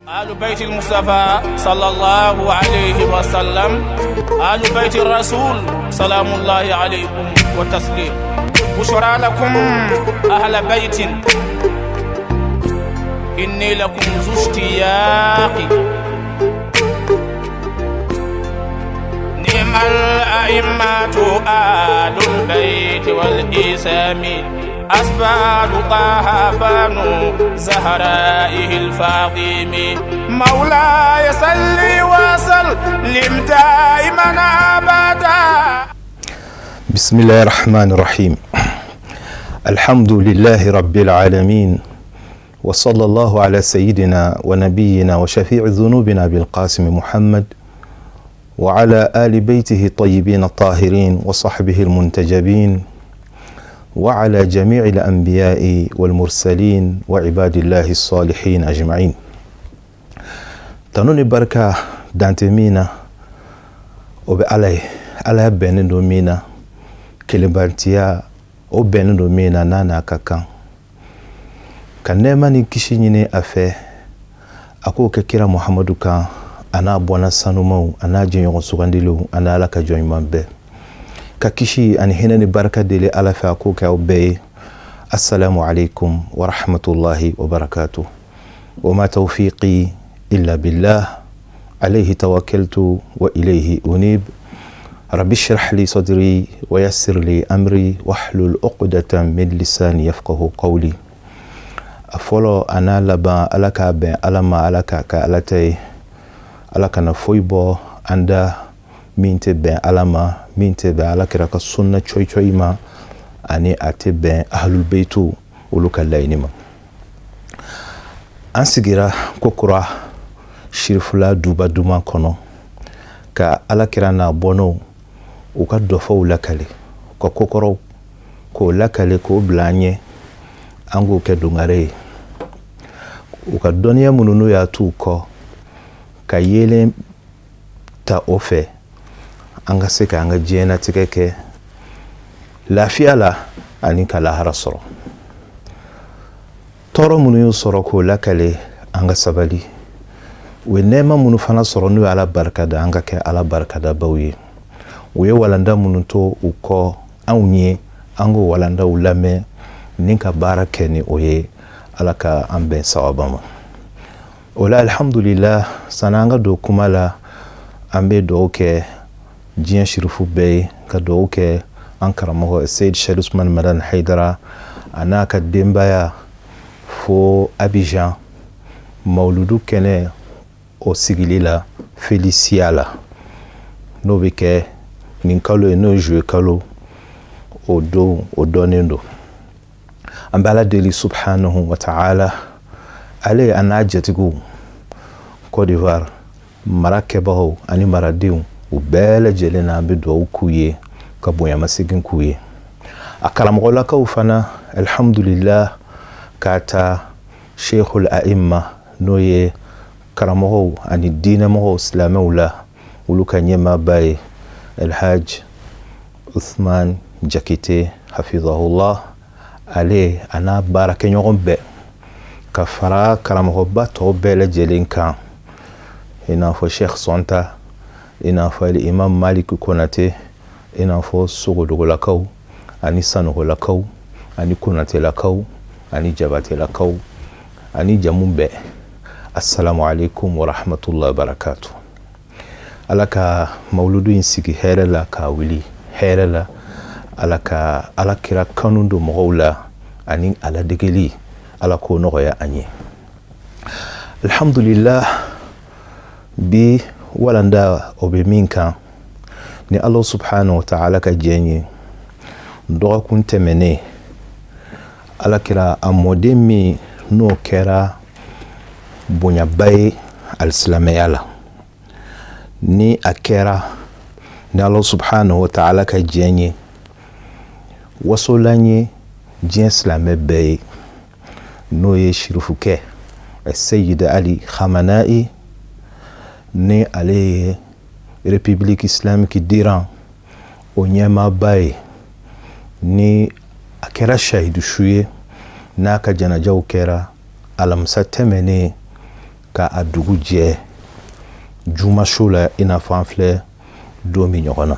آل بيت المصطفى صلى الله عليه وسلم، آل بيت الرسول سلام الله عليكم وتسليم. بشرى لكم أهل بيت، إني لكم ذو اشتياق. نعم الأئمة آل البيت والإسام، أسباب طه بنو زهرائه الفاطم. مولاي صل وسلم دائما أبدا. بسم الله الرحمن الرحيم. الحمد لله رب العالمين، وصلى الله على سيدنا ونبينا وشفيع ذنوبنا بالقاسم محمد وعلى آل بيته الطيبين الطاهرين وصحبه المنتجبين وعلى جميع الأنبياء والمرسلين وعباد الله الصالحين أجمعين. Tanu ni barika dan tɛ min na, o bɛ Ala ye. Ala bɛnnen don min na, kelenbantiya o bɛnnen don min na, n'a n'a ka kan. Ka nɛɛma ni kisi ɲini a fɛ, a k'o kɛ kira Muhamadu kan, a n'a bɔnna sanumaw, a n'a jɛɲɔgɔn sugandilenw, a n'a Ala ka jɔn ɲuman bɛɛ. Ka kisi ani hinɛ ni barika deli Ala fɛ, a k'o kɛ aw bɛɛ ye. Assalamu alaikum wa rahmatullahi wa barakatuh. Wa ma tawfiqi illa billah, alayhi tawakkaltu wa ilayhi unib. Rabbi shrah li sadri wa yassir li amri wahlul uqdatan min lisani yafqahu qawli. A fɔlɔ a n'a laban, Ala k'a bɛn Ala ma, Ala k'a kɛ Ala ta ye. Ala kana foyi bɔ an da min tɛ bɛn Ala ma, min tɛ bɛn Ala kira ka sunna coyi coyi ma, ani a tɛ bɛn ahlul beitu olu ka laɲini ma. An sigira kokura sirifula duba duman kɔnɔ ka Ala kira n'a bɔnnaw u ka dɔfɔw lakale, u ka kokɔrɔw k'o lakale, k'o bila an ɲɛ, an k'o kɛ dongare ye. U ka dɔnniya minnu n'u y'a t'u kɔ ka yeelen ta o fɛ, an ka se k'an ka diɲɛnatigɛ kɛ lafiya la ani ka lahara sɔrɔ. Tɔɔrɔ minnu y'u sɔrɔ, k'o lakale, an ka sabali. U ye nɛɛma minnu fana sɔrɔ, n'u ye Ala barika da, an ka kɛ Ala barikadabaw ye. U ye walanda minnu to u kɔ anw ye, an k'o walandaw lamɛn ni ka baara kɛ ni o ye. Ala ka an bɛn sawaba ma o la. Alhamdulillah, sanni an ka don kuma la, an bɛ dugawu kɛ diɲɛ sirifu bɛɛ ye, ka dugawu kɛ an karamɔgɔ Seyid Shɛdi Usman Madani Hayidara a n'a ka denbaya fo Abidjan, mawuludu kɛnɛ o sigili la Felisiya la, n'o bɛ kɛ nin kalo ye, n'o ye juillet kalo o don, o dɔnnen don. An bɛ Ala deli subhanahu wa ta'ala, ale a n'a jatigiw, Côte d'Ivoire mara kɛbagaw ani maradenw, u bɛɛ lajɛlen na, an bɛ dugawu k'u ye ka bonyamasegin k'u ye. A karamɔgɔlakaw fana, alhamdulillah, k'a ta Sheikhul Aimma, n'o ye karamɔgɔw ani diinɛmɔgɔw silamɛw la, olu ka ɲɛmaaba ye Alhaj Uthman Jakite hafizahullah, ale a n'a baarakɛɲɔgɔn bɛɛ, ka fara karamɔgɔba tɔw bɛɛ lajɛlen kan, i n'a fɔ Sheikh Sɔnta, i n'a fɔ Imam Malik Konate, i n'a fɔ Sogodogolakaw ani Sanɔgɔlakaw ani Konatelakaw ani Jabatelakaw ani jamu bɛɛ. Assalamu alaikum wa rahmatullahi wa barakatuh. Ala ka mawuludu in sigi hɛrɛ la, k'a wuli hɛrɛ la. Ala ka Ala kira kanu don mɔgɔw la ani ala degeli, Ala k'o nɔgɔya an ye. Alhamdulillah, bi walanda o bɛ min kan, ni Ala subhanahu wa ta'ala ka jɛn ye, dɔgɔkun tɛmɛnen, Ala kira a mɔden min n'o kɛra bonyaba ye alisilamɛya la, ni a kɛra ni Ala subhanahu wa ta'ala ka jɛn ye, wasolan ye diɲɛ silamɛ bɛɛ ye, n'o ye sirifukɛ Seyid Ali Khamenei, ni ale ye République islamique d'Iran o ɲɛmaaba ye, ni a kɛra sahidu su ye, n'a ka janajaw kɛra alamisa tɛmɛnen. Ka a dugu jɛ juma su la, i n'a fɔ an filɛ don min ɲɔgɔn na.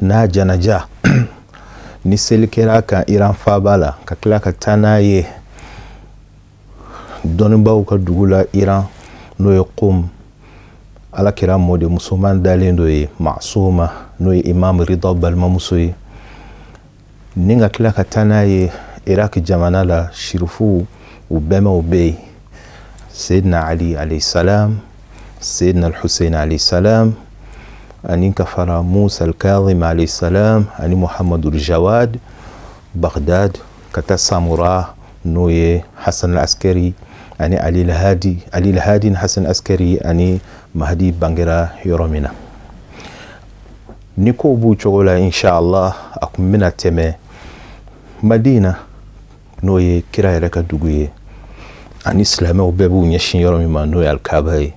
N'a janaja ni seli kɛra kan Iran faaba la, ka tila ka taa n'a ye dɔnnibaw ka dugu la Iran, n'o ye Qom, Ala kira mɔden musoman dalen dɔ ye, Masuma, n'o ye Imam Rida balimamuso ye, ni ka tila ka taa n'a ye Irak jamana la, sirifuw u bɛnbaw bɛ yen, Seydina Ali alayhi salam, Seydina Hussein alayhi salam, ani ka fara Musa al-Kazim alayhi salam ani Muhammadu Jawad, Baghdad ka taa Samura, n'o ye Hassan al-Askari ani Ali al-Hadi, Ali al-Hadi ni Hassan Askari ani Mahdi bangera yɔrɔ min na. Ni kow b'u cogo la, inshallah, a kun bɛna tɛmɛ Madina, n'o ye kira yɛrɛ ka dugu ye, ani silamɛw bɛɛ b'u ɲɛsin yɔrɔ min ma, n'o ye Alikaba ye.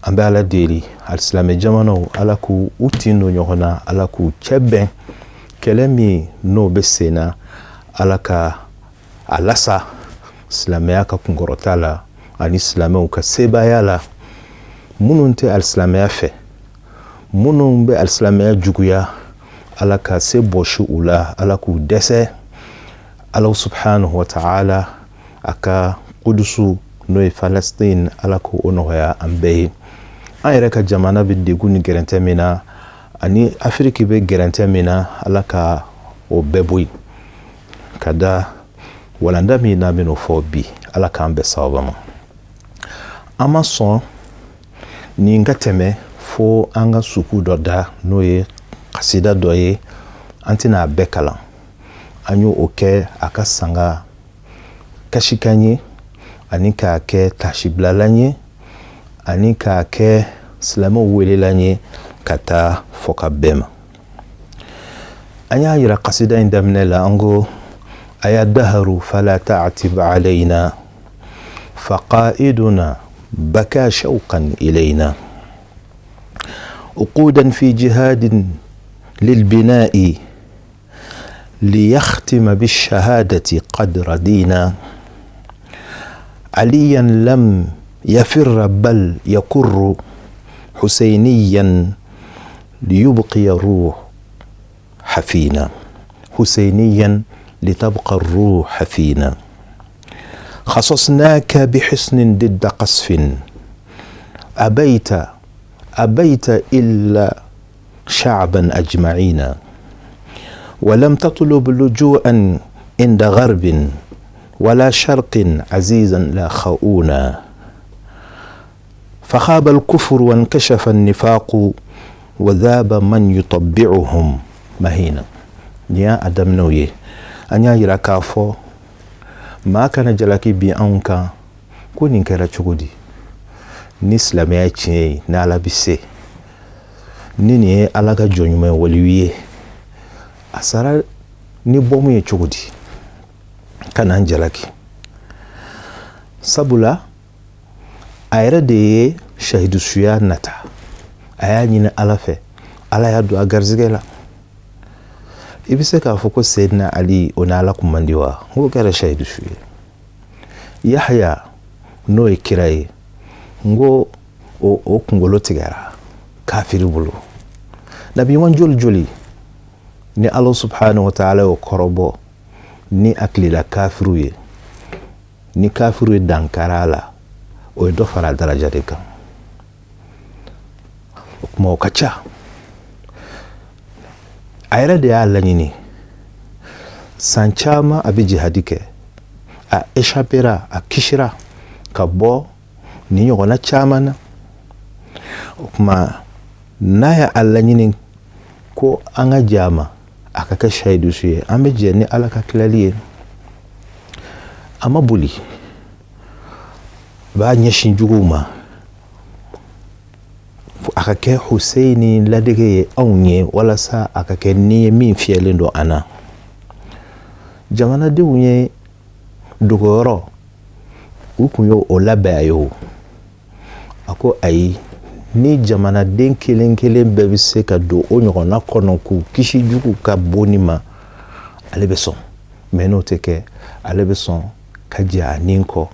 An bɛ Ala deli, alisilamɛ jamanaw, Ala k'u u tin don ɲɔgɔn na, Ala k'u cɛ bɛn. Kɛlɛ min n'o bɛ sen na, Ala ka a lasa silamɛya ka kunkɔrɔta la ani silamɛw ka sebaaya la. Minnu tɛ alisilamɛya fɛ, minnu bɛ alisilamɛya juguya, Ala ka se bɔsi u la, Ala k'u dɛsɛ. Ala subhanahu wa ta'ala a ka Kudusu, n'o ye Palestine, Ala k'o nɔgɔya an bɛɛ ye. An yɛrɛ ka jamana bɛ degun ni gɛrɛntɛ min na, ani Afiriki bɛ gɛrɛntɛ min na, Ala ka o bɛɛ bɔ yen. Ka da walanda min n'a bɛn'o fɔ bi, Ala k'an bɛɛ sababa ma. An ma sɔn nin ka tɛmɛ fo an ka suku dɔ da, n'o ye kasida dɔ ye. An tɛna a bɛɛ kalan. An y'o o kɛ a ka sanga kasikan ye, ani k'a kɛ tasibilalan ye, ani k'a kɛ silamɛw welelan ye ka taa fɔ ka bɛn ma. An y'a yira kasida in daminɛ la, an ko: aya daharu fala ta'tib alayna, faqaiduna baka shawqan ilayna, uqudan fi jihadin lilbina'i ليختم بالشهادة قد ردينا، عليا لم يفر بل يكر، حسينيا ليبقي الروح حفينا، حسينيا لتبقى الروح فينا. خصصناك بحصن ضد قصف، أبيت أبيت إلا شعبا أجمعين، ولم تطلب لجوءا عند غرب ولا شرق، عزيزا لا خؤونا. فخاب الكفر وانكشف النفاق، وذاب من يطبعهم مهينا. Nin y'a daminɛw ye. An y'a yira k'a fɔ maa kana jalaki bin anw kan ko nin kɛra cogo di. Ni silamɛya ye tiɲɛ ye, ni Ala bɛ se, ni nin ye Ala ka jɔn ɲuman ye, waliyu ye, a sara ni bɔmu ye cogo di? Ka n'an jalaki, sabula a yɛrɛ de ye sahidusuya nata. A y'a ɲini Ala fɛ, Ala y'a don a garizigɛ la. I bɛ se k'a fɔ ko Seyidina Ali, o ni Ala kun man di wa? N ko kɛra sahidusu ye. Yahaya, n'o ye kira ye, n ko o kunkolo tigɛra kafiri bolo. Nabi ɲuman joli joli ni Ala subhanahu wa ta'ala y'o kɔrɔbɔ ni a tilela kafiriw ye, ni kafiriw ye dankara a la, o ye dɔ fara a daraja de kan. O kuma o ka ca. A yɛrɛ de y'a laɲini. San caman a bɛ jihadi kɛ, a échappera, a kisira ka bɔ ni ɲɔgɔnna caman na. O kuma n'a ye a laɲini ko an ka jɛ a ma, a ka kɛ sahidusu ye, an bɛ jɛ ni Ala ka tilali ye. A ma boli, a b'a ɲɛsin juguw ma, a ka kɛ Huseyini ladege ye anw ye, walasa a ka kɛ ni ye min fiyɛlen don an na. Jamanadenw ye dogoyɔrɔ u kun y'o o labɛn a ye. O a ko ayi, ni jamanaden kelen kelen bɛɛ bɛ se ka don o ɲɔgɔnna kɔnɔ k'u kisi jugu ka bonni ma, ale bɛ sɔn. Mɛ n'o tɛ kɛ, ale bɛ sɔn ka jɛ a nin kɔ.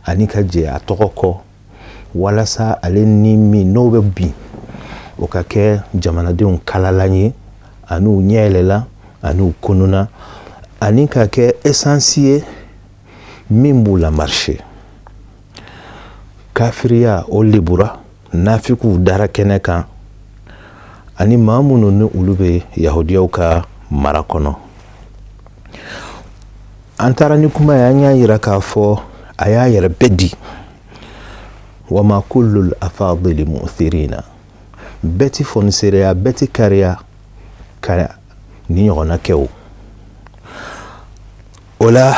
Ani ka jɛ a tɔgɔ kɔ, walasa ale ni min n'o bɛ bin, o ka kɛ jamanadenw kalalan ye, an'u ɲɛ yɛlɛla, an'u kununa, ani ka kɛ essence ye min b'u la marcher. Kafiriya o lebura, nafikiw dara kɛnɛ kan, ani maa minnu ni olu bɛ yahudiyaw ka mara kɔnɔ. An taara ni kuma ye, an y'a yira k'a fɔ a y'a yɛrɛ bɛɛ di. Wama kullul afadili mu'thirina, bɛɛ ti fɔnisereya, bɛɛ ti kariya ka ni ɲɔgɔnna kɛ. O la,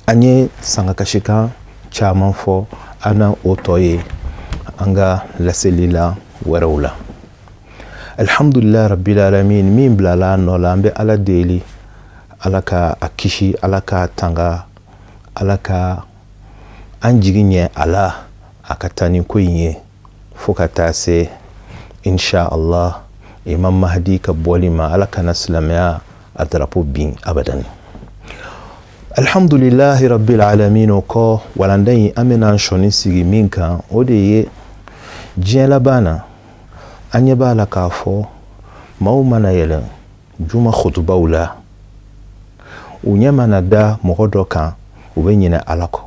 an ye sangakasikan caman fɔ, an na o tɔ ye an ka laseli la wɛrɛw la. Alhamdulilayi rabbil alamin, min bilala a nɔ la, an bɛ Ala deli, Ala ka a kisi, Ala ka tanga, Ala ka an jigi ɲɛ a la, a ka taa ni ko in ye fo ka taa se, insha Allah, Imam Mahdi ka bɔli ma. Ala kana silamɛya a darapo bin abadan. Alhamdulilahi rabbil alamin. O kɔ, walanda in, an bɛna an sɔnni sigi min kan, o de ye diɲɛ laban na. An ɲɛ b'a la k'a fɔ maaw mana yɛlɛn juma khutubaw la, u ɲɛ mana da mɔgɔ dɔ kan, u bɛ ɲinɛ Ala kɔ.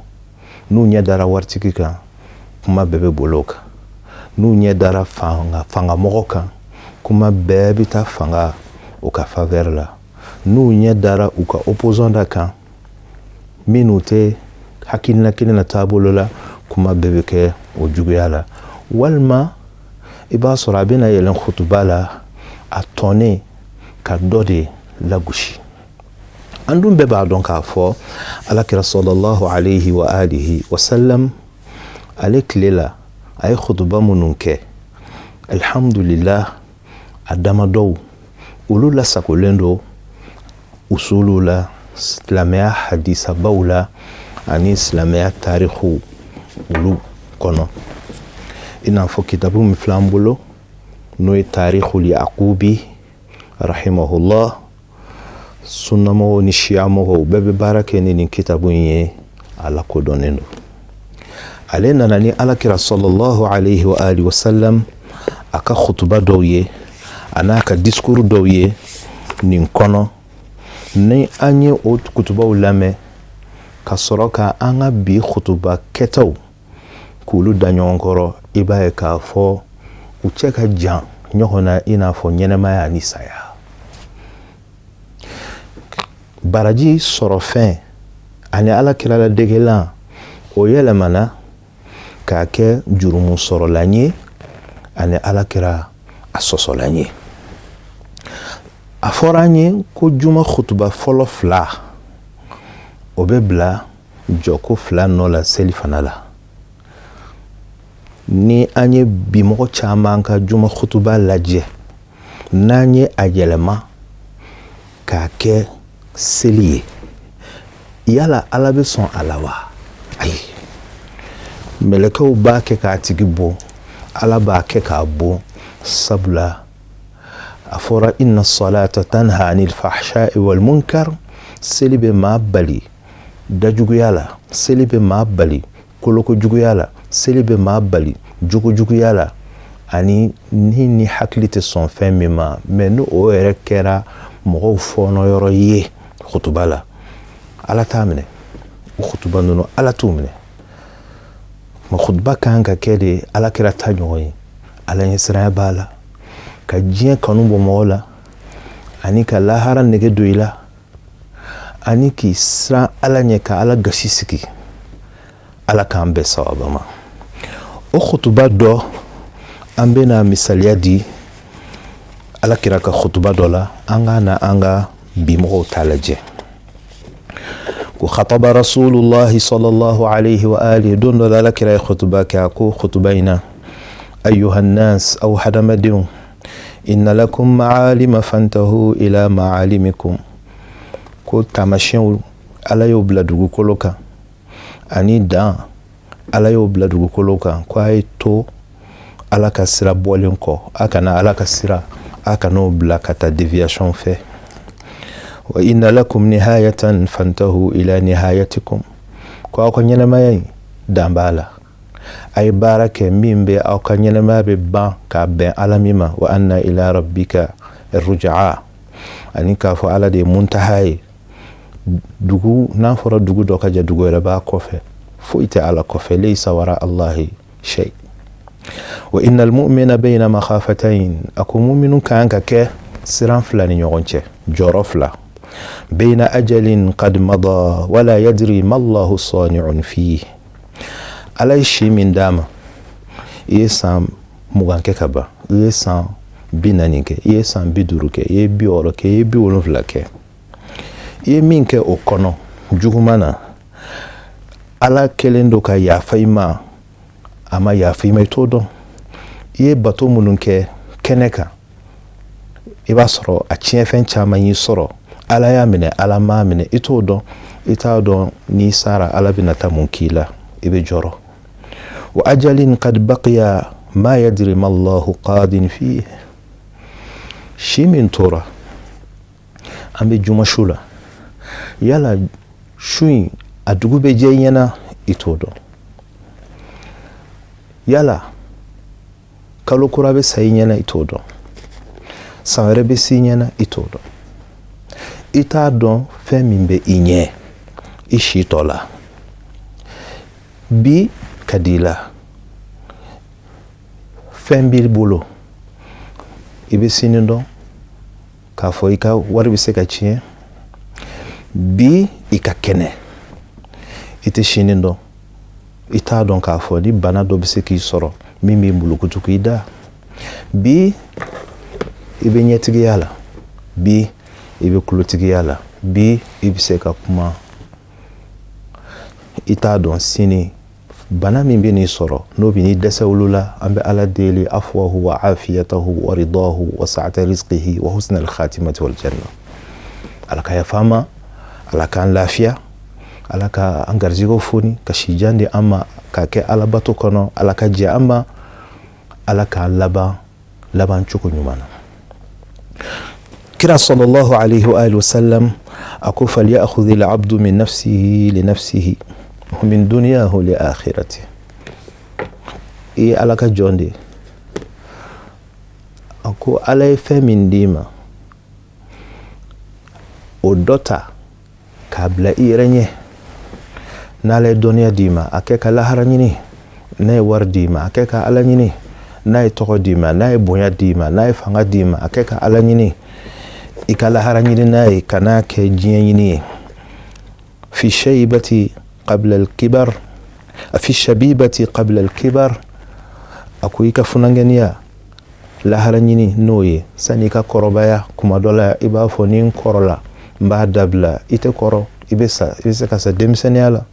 N'u ɲɛ dara waritigi kan, kuma bɛɛ bɛ bolo o kan. N'u ɲɛ dara fanga fangamɔgɔ kan, kuma bɛɛ bɛ taa fanga o ka faveur la. N'u ɲɛ dara u ka opposant da kan, minnu tɛ hakilina kelen na taabolo la, kuma bɛɛ bɛ kɛ o juguya la. Walima i b'a sɔrɔ a bɛna yɛlɛn kutuba la, a tɔnnen ka dɔ de lagosi. An dun bɛɛ b'a dɔn k'a fɔ Alakira sallallahu alayhi wa alihi wa sallam, ale tile la, a ye kutuba minnu kɛ, alhamdulillah, a damadɔw olu lasagolen don usuluw la, silamɛya hadisabaw la, ani silamɛya tarikuw olu kɔnɔ, i n'a fɔ kitabu min filɛ an bolo, n'o ye Tarihul Yakubi rahimahullah. Sunnamɔgɔw ni siyamɔgɔw bɛɛ bɛ baara kɛ ni nin kitabu in ye, a lakodɔnnen don. Ale nana ni Alakira sallallahu alayhi wa alihi wa sallam a ka khutuba dɔw ye, a n'a ka discours dɔw ye nin kɔnɔ. Ni an ye o kutubaw lamɛn ka sɔrɔ ka an ka bi khutuba kɛtaw k'olu da ɲɔgɔn kɔrɔ, i b'a ye k'a fɔ u cɛ ka jan ɲɔgɔn na i n'a fɔ ɲɛnɛmaya ni saya. Baraji sɔrɔfɛn ani Ala kirala degelan, o yɛlɛmana k'a kɛ jurumu sɔrɔlan ye ani Ala kira a sɔsɔlan ye. A fɔra an ye ko juma kutuba fɔlɔ fila, o bɛ bila jɔko fila nɔ la seli fana la. Ni an ye bimɔgɔ caman ka juma kutuba lajɛ, n'an ye a yɛlɛma k'a kɛ seli ye, yala Ala bɛ sɔn a la wa? Ayi, mɛlɛkɛw b'a kɛ k'a tigi bon, Ala b'a kɛ k'a bon, sabula a fɔra inna salata tanha anil fahsha'i wal munkar. Seli bɛ maa bali dajuguya la, seli bɛ maa bali kolokojuguya la, seli bɛ maa bali jogojuguya la, ani ni hakili tɛ sɔn fɛn min ma. Mɛ ni o yɛrɛ kɛra mɔgɔw fɔɔnɔ yɔrɔ ye kutuba la, Ala t'a minɛ. O kutuba ninnu, Ala t'u minɛ. Ma kutuba kan ka kɛ de Ala kira ta ɲɔgɔn ye, Ala ɲɛsiranya b'a la, ka diɲɛ kanu bɔ mɔgɔ la, ani ka lahara nege don i la, ani k'i siran Ala ɲɛ, ka Ala gasi sigi. Ala k'an bɛɛ sababa ma. O kutuba dɔ, an bɛna misaliya di Ala kira ka kutuba dɔ la, an ka na an ka bimɔgɔw ta lajɛ. Ko khataba Rasulullahi sallallahu alayhi wa alihi, don dɔ la, Ala kira ye kutuba kɛ. A ko kutuba in na: ayyuhannas, aw hadamadenw, inna lakum ma'alima fantahu ila ma'alimikum. Ko taamasiyɛnw, Ala y'o bila dugukolo kan, ani dan, Ala y'o bila dugukolo kan, ko a ye to Ala ka sira bɔlen kɔ, a kana Ala ka sira, a kan'o bila ka taa déviation fɛ. Wa inna lakum nihayatan fantahu ila nihayatikum. Ko aw ka ɲɛnamaya in Dan b'a la. A ye baara kɛ min bɛ aw ka ɲɛnamaya bɛ ban k'a bɛn Ala min ma, wa anna ila rabbika rujaa, ani k'a fɔ Ala de ye muntaha ye. Dugu n'a fɔra dugu dɔ ka jan, dugu wɛrɛ b'a kɔfɛ, foyi tɛ Ala kɔfɛ. Laysa wara Allahi shay. Wa innal mu'mina bayna makhafatayn, a ko muminu kan ka kɛ siran fila ni ɲɔgɔn cɛ, jɔrɔ fila. Bayna ajalin qad mada wala yadri ma Allahu sani'un fihi. Ala ye si min d'a ma, i ye san 20 kɛ ka ban, i ye san 40 kɛ, i ye san 50 kɛ, i ye 60 kɛ, i ye 70 kɛ, i ye min kɛ o kɔnɔ juguman na, Ala kɛlen don ka yafa i ma, a ma yafa i ma, i t'o dɔn. I ye bato minnu kɛ kɛnɛ kan, i b'a sɔrɔ a tiɲɛfɛn caman y'i sɔrɔ, Ala y'a minɛ, Ala m'a minɛ, i t'o dɔn. I t'a dɔn n'i sara Ala bɛna taa mun k'i la, i bɛ jɔrɔ. Wa ajalin qad baqiya ma yadri ma Allahu qadin fihi. Si min tora, an bɛ juma su la, yala su in a dugu bɛ jɛ i ɲɛna, i t'o dɔn. Yala kalo kura bɛ sa i ɲɛna, i t'o dɔn. San wɛrɛ bɛ s'i ɲɛna, i t'o dɔn. I t'a dɔn fɛn min bɛ i ɲɛ i si tɔ la. Bi ka di i la, fɛn b'i bolo, i bɛ sini dɔn k'a fɔ i ka wari bɛ se ka tiɲɛ. Bi i ka kɛnɛ, i tɛ sini dɔn, i t'a dɔn k'a fɔ ni bana dɔ bɛ se k'i sɔrɔ min b'i mulukutu k'i da. Bi i bɛ ɲɛtigiya la, bi i bɛ kulotigiya la, bi i bɛ se ka kuma, i t'a dɔn sini bana min bɛ n'i sɔrɔ n'o bɛ n'i dɛsɛ olu la. An bɛ Ala deli afwahu wa afiyatahu wa ridahu wa sa'ata rizqihi wa husna al-khatimati wal janna. Ala ka yafa an ma, Ala k'an lafiya, Ala ka an garijɛgɛw foni, ka si jan di an ma ka kɛ Alabato kɔnɔ. Ala ka jɛ an ma, Ala k'an laban laban cogo ɲuman na. Kira sallallahu alayhi wa alihi wasallam a ko falyakhudhi al-abdu min nafsihi li nafsihi wa min dunyahu li akhirati. I ye Ala ka jɔn de ye. A ko Ala ye fɛn min d'i ma, o dɔ ta k'a bila i yɛrɛ ɲɛ. N'Ala ye dɔnniya d'i ma, a kɛ ka lahara ɲini. N'a ye wari d'i ma, a kɛ ka Ala ɲini. N'a ye tɔgɔ d'i ma, n'a ye bonya d'i ma, n'a ye fanga d'i ma, a kɛ ka Ala ɲini. I ka lahara ɲini n'a ye, kan'a kɛ diɲɛ ɲini ye. Fi shaybati qabla al-kibar, fi shabibati qabla al-kibar. A ko i ka funankɛniya lahara ɲini n'o ye sani i ka kɔrɔbaya. Kuma dɔ la i b'a fɔ ni n kɔrɔla n b'a dabila. I tɛ kɔrɔ, i bɛ sa, i bɛ se ka sa denmisɛnninya la.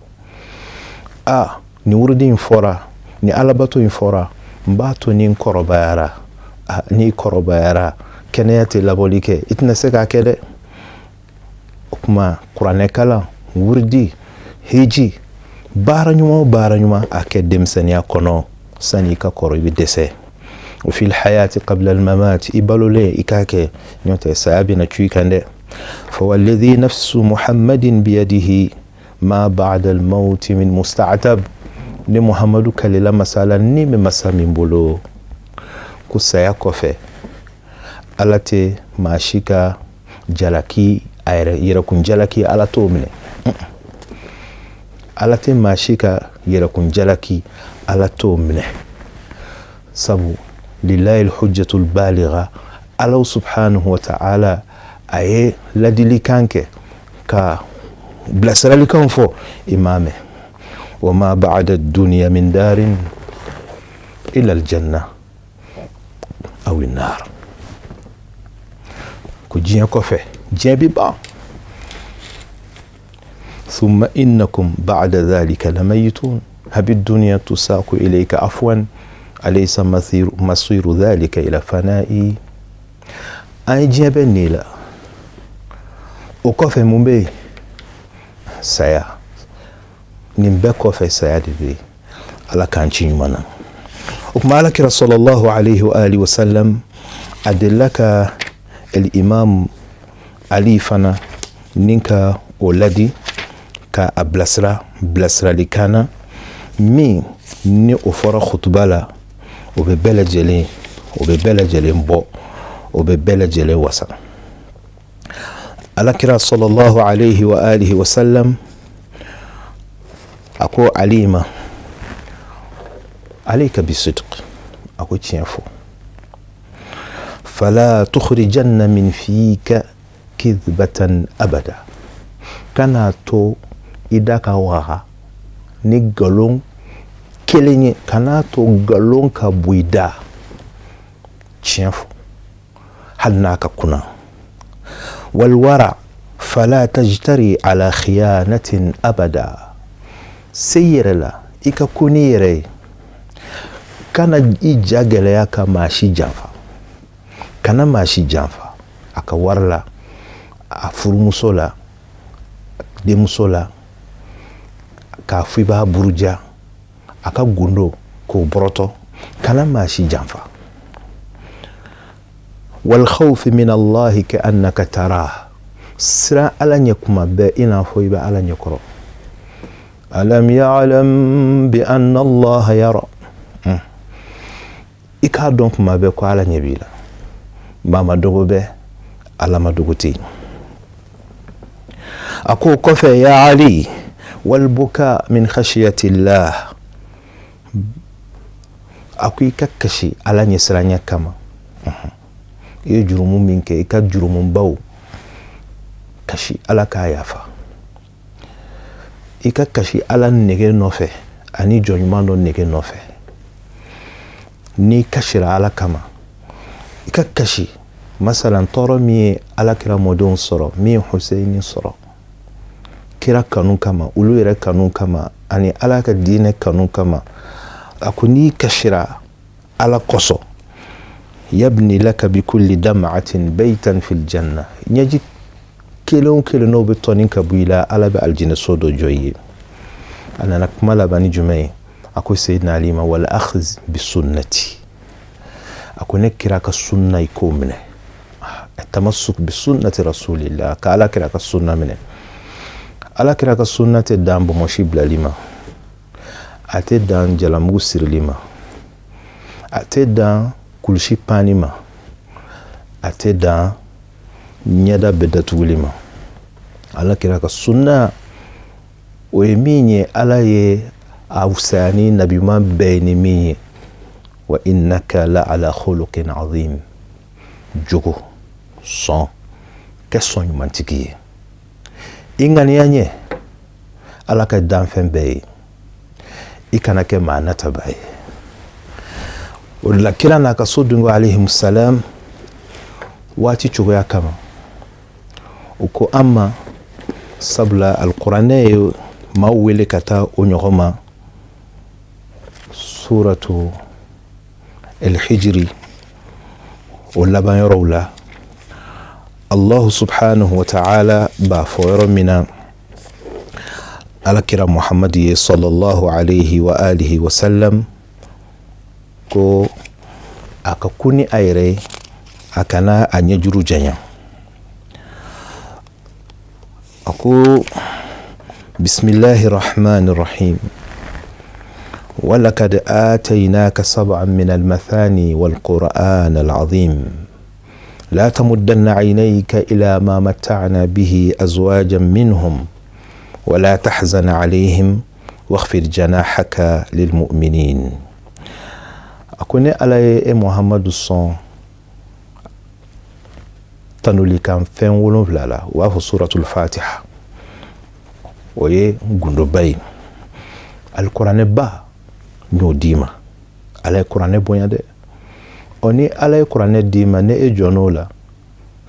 A nin wurudi in fɔra, ni alabato in fɔra, n b'a to ni n kɔrɔbayara. A n'i kɔrɔbayara, kɛnɛya tɛ labɔli kɛ, i tɛna se k'a kɛ dɛ. O tuma kuranɛ kalan, wurudi, hiji, baara ɲuman o baara ɲuman, a kɛ denmisɛnninya kɔnɔ sani i ka kɔrɔ, i bɛ dɛsɛ. O fil hayati qabla al mamat, i balolen i k'a kɛ, n'o tɛ saya bɛna cu i kan dɛ. Fa walladhi nafsu muhammadin biyadihi ma ba'da al mawti min musta'tab. Ni Muhammadu kalila masala ni bɛ masa min bolo, ko saya kɔfɛ Ala tɛ maa si ka jalaki, a yɛrɛ yɛrɛkun jalaki, Ala t'o minɛ. Ala tɛ maa si ka yɛrɛkun jalaki, Ala t'o minɛ. Sabu lillahi alhujjatul baligha, Ala subhanahu wa ta'ala a ye ladilikan kɛ ka bilasiralikan fɔ, i m'a mɛn. Wa ma ba'da dunya min darin illa aljanna aw nar. Ko diɲɛ kɔfɛ, diɲɛ bɛ ban. Thumma innakum ba'da dhalika lamayitun habi dunya tusaqu ilayka afwan alaysa masiru dhalika ila fana'i. An ye diɲɛ bɛɛ nin la, o kɔfɛ mun bɛ yen? Saya. Nin bɛɛ kɔfɛ saya de bɛ yen. Ala k'an ci ɲuman na. O tuma Ala kira sallallahu alayhi wa alihi wa sallam a delila ka imam Ali fana ni ka o ladi, ka a bilasira bilasiralikan na. Min ni o fɔra kutuba la, o bɛ bɛɛ lajɛlen, o bɛ bɛɛ lajɛlen bɔ, o bɛ bɛɛ lajɛlen wasa. Alakira sallallahu alayhi wa alihi wa sallam a ko Ali ma: alayka bisidq, a ko tiɲɛ fɔ, fala tukhrijanna min fika kidbatan abada, kana to i da ka waga ni nkalon kelen ye, kana to nkalon ka bɔ i da, tiɲɛ fɔ hali n'a ka kunna. Walwara fala tajtari ala khiyanatin abada, se i yɛrɛ la, i ka ko n'i yɛrɛ ye, kana i ja gɛlɛya ka maa si janfa, kana maa si janfa a ka wari la, a furumuso la, denmuso la, k'a fɔ i b'a buruja, a ka gundo k'o bɔrɔtɔ, kana maa si janfa. Walkhawfi min allahi ka annaka tarah, siran Ala ɲɛ kuma bɛɛ i n'a fɔ i bɛ Ala ɲɛ kɔrɔ. Alam ya'lam bi anna allaha yara, i k'a dɔn kuma bɛɛ ko Ala ɲɛ b'i la. Maa ma dogo bɛ Ala ma dogo tɛ yen. A ko kɔfɛ: ya Ali, walbuka min khashiyatillah, a ko i ka kasi Ala ɲɛsiranya kama. I ye jurumu min kɛ, i ka jurumubaw kasi Ala k'a yafa. I ka kasi Ala nege nɔfɛ ani jɔn ɲuman dɔ nege nɔfɛ. N'i kasira Ala kama, i ka kasi masalan tɔɔrɔ min ye Ala kira mɔdenw sɔrɔ, min ye Huseyini sɔrɔ, kira kanu kama, olu yɛrɛ kanu kama, ani Ala ka diinɛ kanu kama. A ko n'i kasira Ala kosɔn, yabni laka bi kulli dam'atin baytan fil janna, ɲɛji kelen o kelen n'o bɛ tɔni ka bɔ i la, Ala bɛ alijinɛso dɔ jɔ i ye. A nana kuma laban ni jumɛn ye? A ko Seyidina Ali ma: wal akhz bi sunnati, a ko ne kira ka sunna, i k'o minɛ, tamassuk bi sunnati rasulillah, ka Ala kira ka sunna minɛ. Ala kira ka sunna tɛ dan bɔnmɔsi bilali ma, a tɛ dan jalamugu sirili ma, a tɛ dan kulusi panni ma, a tɛ dan ɲɛda bɛɛ datuguli ma. Ala kira ka sunna, o ye min ye, Ala ye a wusaya ni nabiɲuman bɛɛ ye ni min ye: wa innaka la ala khuluqin azim. Jogo sɔn, kɛ sɔn ɲumantigi ye, i ŋaniya ɲɛ Ala ka danfɛn bɛɛ ye, i kana kɛ maa nataba ye. O de la kira n'a ka so dungo alayhi salam, waati cogoya kama, u ko an ma, sabula alikuranɛ ye maaw wele ka taa o ɲɔgɔn ma, suratu alhijiri o laban yɔrɔw la, Allahu subhanahu wa ta'ala b'a fɔ yɔrɔ min na Alakira Muhammadu ye sallallahu alayhi wa alihi wa sallam ko a ka kun ni a yɛrɛ ye, a kana a ɲɛjuru janya. A ko: bisimilahi rahmani rahim, walakad atainaka sab'an min almathani walquran alazim, la tamuddanna aynayka ila ma matta'na bihi azwajan minhum wala tahzan alayhim wakhfid janahaka lilmu'minin. A ko ne Ala ye e Muhammadu sɔn tanulikan fɛn 7 la. U b'a fɔ suratul Fatiha, o ye gundoba ye, alikuranɛba n y'o d'i ma. Ala ye kuranɛ bonya dɛ. Ɔ ni Ala ye kuranɛ d'i ma, ne e jɔn'o la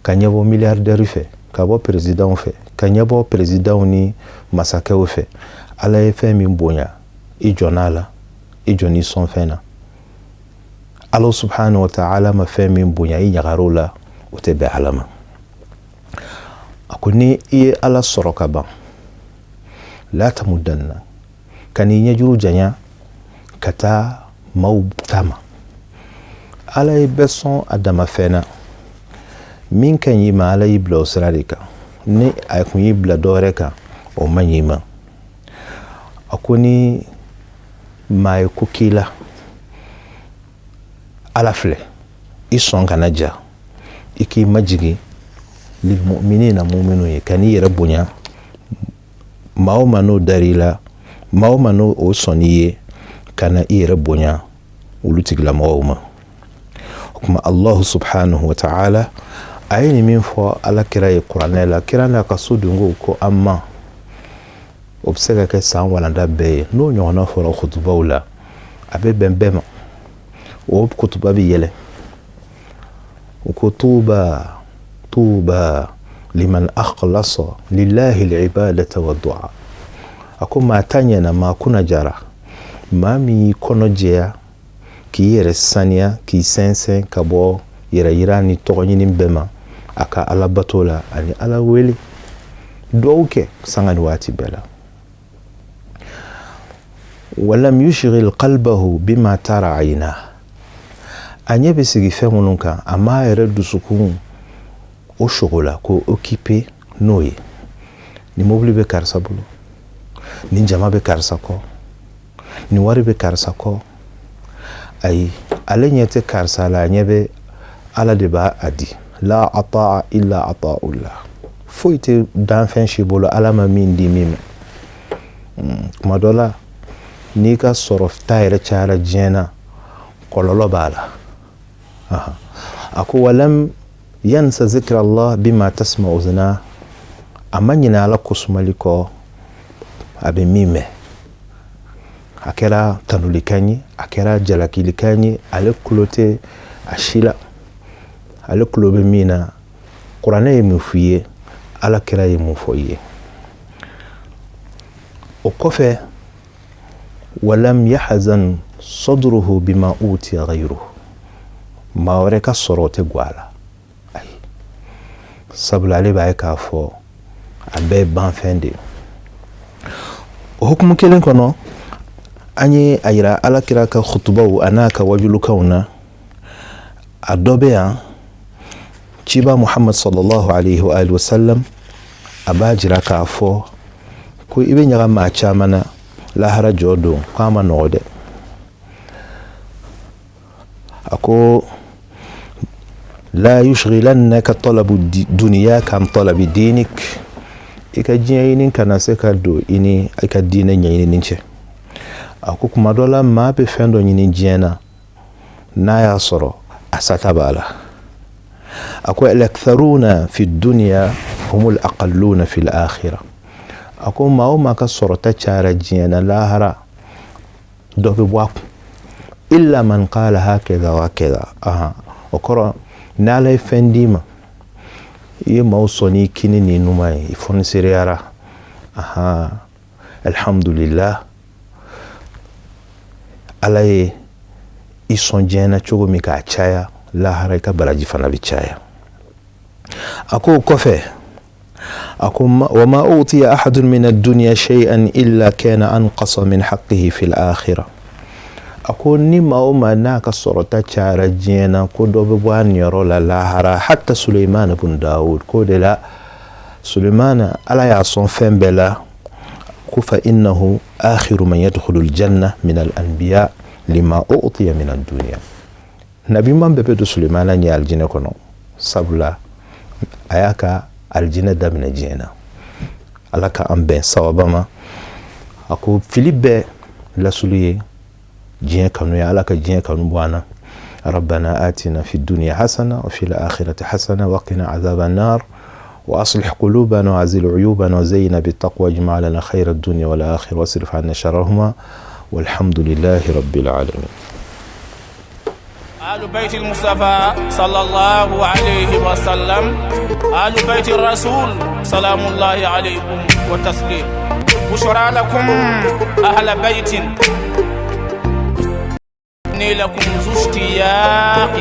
ka ɲɛbɔ milliardaire fɛ, ka bɔ présidentw fɛ, ka ɲɛbɔ présidentw ni masakɛw fɛ, Ala ye fɛn min bonya, i jɔn'a la, i jɔn'i sɔn fɛn na. Ala subhanahu wa ta'ala ma fɛn min bonya, i ɲagar'o la, o tɛ bɛn Ala ma. A ko ni i ye Ala sɔrɔ ka ban, la tamudanna, ka n'i ɲɛjuru janya ka taa maaw ta ma. Ala ye bɛɛ sɔn a dama fɛn na. Min ka ɲi ma, Ala y'i bila o sira de kan. Ni a kun y'i bila dɔ wɛrɛ kan, o man ɲi ma. A ko ni Maa ye ko k'i la, Ala filɛ, i sɔn kana ja, i k'i majigin lilmuminina, muminu ye, kan'i yɛrɛ bonya. Maa o maa n'o dar'i la, maa o maa n'o o sɔnn'i ye, kana i yɛrɛ bonya olu tigilamɔgɔw ma. O tuma Allahu subhanahu wa ta'ala a ye nin min fɔ Ala kira ye kuranɛ la, kira n'a ka so donkow ko an ma, o bɛ se ka kɛ san walanda bɛɛ ye. N'o ɲɔgɔnna fɔra kutubaw la, a bɛ bɛn bɛɛ ma, o kutuba bɛ yɛlɛ. U ko tuba tuba liman akhlasa lillahi al-ibadata wa du'a. A ko maa ta ɲɛna, maa kunna jara, maa min y'i kɔnɔ jɛya, k'i yɛrɛ saniya, k'i sɛnsɛn ka bɔ yɛrɛ yira ni tɔgɔ ɲini bɛɛ ma a ka Ala bato la ani Ala wele, duwawu kɛ sanga ni waati bɛɛ la. Walam yushghil qalbahu bima tara ayna, a ɲɛ bɛ sigi fɛn minnu kan, a m'a yɛrɛ dusukun o sogo la k'o occuper n'o ye. Ni mobili bɛ karisa bolo, ni jama bɛ karisa kɔ, ni wari bɛ karisa kɔ, ayi, ale ɲɛ tɛ karisa la, a ɲɛ bɛ Ala de b'a a di. La ataa illa ataullah, foyi tɛ danfɛn si bolo Ala ma min di min ma. Tuma dɔ la, n'i ka sɔrɔ ta yɛrɛ cayara diɲɛ na, kɔlɔlɔ b'a la. A ko walam yansa zikra Allah bima tasma uzna, a ma ɲinɛ Ala kosumali kɔ a bɛ min mɛn. A kɛra tanulikan ye, a kɛra jalakilikan ye, ale tulo tɛ a si la. Ale tulo bɛ min na, kuranɛ ye mun f'i ye, Ala kira ye mun fɔ i ye. O kɔfɛ, walam yahzan sadruhu bima utiya ghayruhu, maa wɛrɛ ka sɔrɔ o tɛ gwa a la, ayi, sabula ale b'a ye k'a fɔ a bɛɛ ye banfɛn de ye. O hukumu kelen kɔnɔ, an ye a yira Ala kira ka kutubaw a n'a ka wajulukanw na, a dɔ bɛ yan, ciba Muhammad sallallahu alaihi wa alihi wasallam a b'a jira k'a fɔ ko i bɛ ɲaga maa caman na lahara jɔ don, k'a ma nɔgɔ dɛ. A ko la yushghilannaka talabu duniyaka an talabi dinik, i ka diɲɛ ɲini kana se ka don i ni i ka diinɛ ɲɛɲinini cɛ. A ko kuma dɔ la, maa bɛ fɛn dɔ ɲini diɲɛ na, n'a y'a sɔrɔ, a sata b'a la. A ko al-aktharuna fi dunya humul aqalluna fi al-akhirah. A ko maa o maa ka sɔrɔta cayara diɲɛ na, lahara dɔ bɛ bɔ a kun. Illa man qala hakaza wa hakaza. Ahan, o kɔrɔ, n'Ala ye fɛn d'i ma, i ye maaw sɔn n'i kini ni numan ye, i fɔnisereyara, ahan, alhamdulillah, Ala ye i sɔn diɲɛ na cogo min k'a caya, lahara i ka baraji fana bɛ caya. A ko o kɔfɛ, a ko wa ma utiya ahadun min ad-dunya shay'an illa kana anqasa min haqqihi fil akhirah. A ko ni maa o maa n'a ka sɔrɔta cayara diɲɛ na, ko dɔ bɛ bɔ a niyɔrɔ la lahara. Hatta Suleiman ibn Dawud, k'o de la Suleiman, Ala y'a sɔn fɛn bɛɛ la, ko fa innahu akhiru man yadkhulu al-janna min al-anbiya lima utiya min ad-dunya. Nabiman bɛɛ bɛ don Sulemana ɲɛ alijinɛ kɔnɔ, sabula a y'a ka alijinɛ daminɛ diɲɛ na. Ala ka an bɛn sawaba ma. A ko fili bɛɛ lasulu ye diɲɛ kanu ye, Ala ka diɲɛ kanu bɔ an na. ربنا آتنا في الدنيا حسنة وفي الآخرة حسنة وقنا عذاب النار وأصلح قلوبنا وعزل عيوبنا وزينا بالتقوى، اجمع لنا خير الدنيا والآخرة واصرف عنا شرهما، والحمد لله رب العالمين. آل بيت المصطفى صلى الله عليه وسلم، آل بيت الرسول سلام الله عليكم وتسليم. بشرى لكم أهل بيت، إني لكم ذو اشتياق.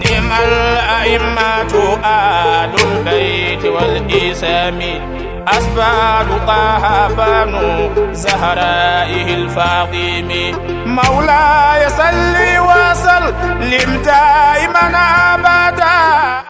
نعم الأئمة آل البيت والإسام، أسبال طه بنو زهرائه الفاطم. مولاي صل وسلم دائما أبدا.